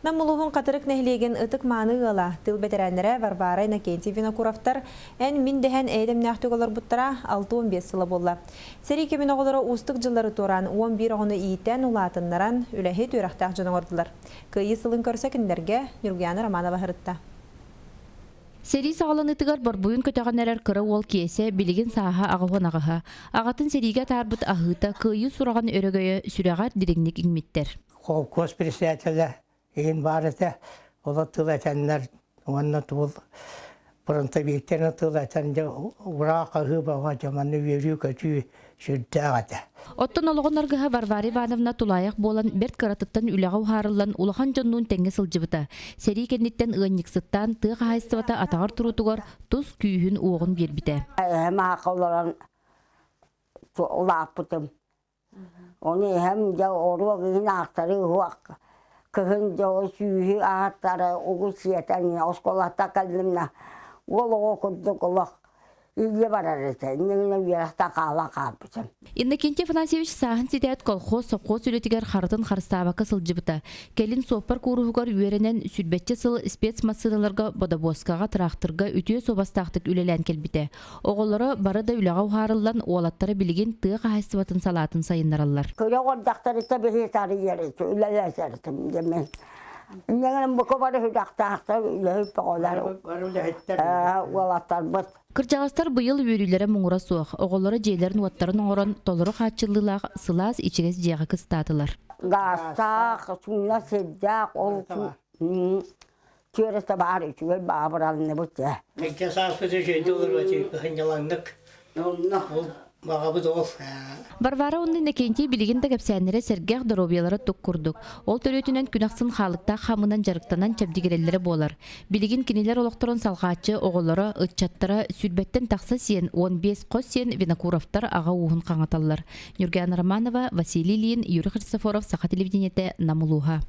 Нам улууһун Хатырык нэһилиэгин ытык-мааны ыала, тыыл бэтэрээннэрэ Варвара, Иннокентий Винокуровтар эн-мин дэһэн эйэ-дэмнээхтик олорбуттара 65 сыла буолла. Сэрии кэмин оҕолоро уустук дьыллары туораан 11 оҕону иитэн, улаатыннаран, үлэһит, үөрэхтээх дьон оҥордулар. Кыайыы сылын көрсө кинилэргэ Ньургуйаана Романова сырытта. Сэрии саҕаланыытыгар борбуйун көтөҕөн эрэр кыра уол Киэсэ билигин сааһа 88. Аҕатын сэриигэ атаарбыт аһыыта, кыайыы сураҕын өрөгөйө сүрэҕэр дириҥник иҥмиттэр. Холкуос председателэ иһин баар этэ, олор тыл этэннэр уонна тугул фронтовиктэрин тыл этэн дьэ ураа хаһыы баҕа дьэ манна үөрүү-көтүү сүрдээх этэ. Оттон олоҕун аргыһа Варвара Ивановна тулаайах буолан бэрт кыратыттан үлэҕэ уһаарыллан улахан дьоннуун тэҥҥэ сылдьыбыта. Сэрии кэнниттэн ыанньыксыттаан тыа хаһаайыстыбата атаҕар туруутугар тус күүһүн-уоҕун биэрбитэ. Эһэм аахха олорон улааппытым. Ону эһэм дьэ оруок иһин аахтары уһуох кыһын дьэ ол сүүһү аһаттара угу сиэтэн оскуолаттан кэллим да уол оҕо курдук олох илдьэ барар этэ иннинэ үөрэхтэн хаалан хаалбытым. Иннокентий Афанасьевич сааһын ситээт колхоз, совхоз үлэтигэр харытын харыстаабакка сылдьыбыта. Кэлин суоппар кууруһугар үөрэнэн сүүрбэччэ сыл спецмассыыналарга бодобуоскаҕа, тыраахтырга үтүө суобастаахтык үлэлээн кэлбитэ. Оҕолоро бары да үлэҕэ уһаарыллан, уолаттара билигин тыа хаһаайыстыбатын салаатын сайыннараллар. Кыра оҕордохторута биһи тарыйар үлэлэсэртим дэмин. Инньэ бука бары сүрэхтээхтэр үлэһит оҕолор уолаттарбыт. Кырдьаҕастар быйыл үөрүүлэрэ муҥура суох. Оҕолоро дьиэлэрин-уоттарын оҥорон, толору хааччыллыылаах сылаас ичигэс дьиэҕэ кыстаатылар. Гаастаах, сууна сирдээх, ол Түөрэтэ баар үчүгэй баабыралынныбыт ээ. Кэнчэ сааспыт үчүгэйдик олоруо сынньалаҥнык. Ол баҕабыт ол. Варвара уонна Иннокентий билигин да кэпсээннэрэ сэргэх, доруобуйалара тук курдук. Ол төрүөтүнэн күн ахсын хаалыктаах хаамынан дьарыктанан чэбдигирэллэрэ буолар. Билигин кинилэр олохторун салҕааччы оҕолоро, ыччаттара сүүрбэттэн тахса сиэн, 15 хос сиэн Винокуровтар аҕа ууһун хаҥаталлар. Ньургуйаана Романова, Василий Ильин, Юрий Христофоров, Саха телевидениетэ, Нам улууһа.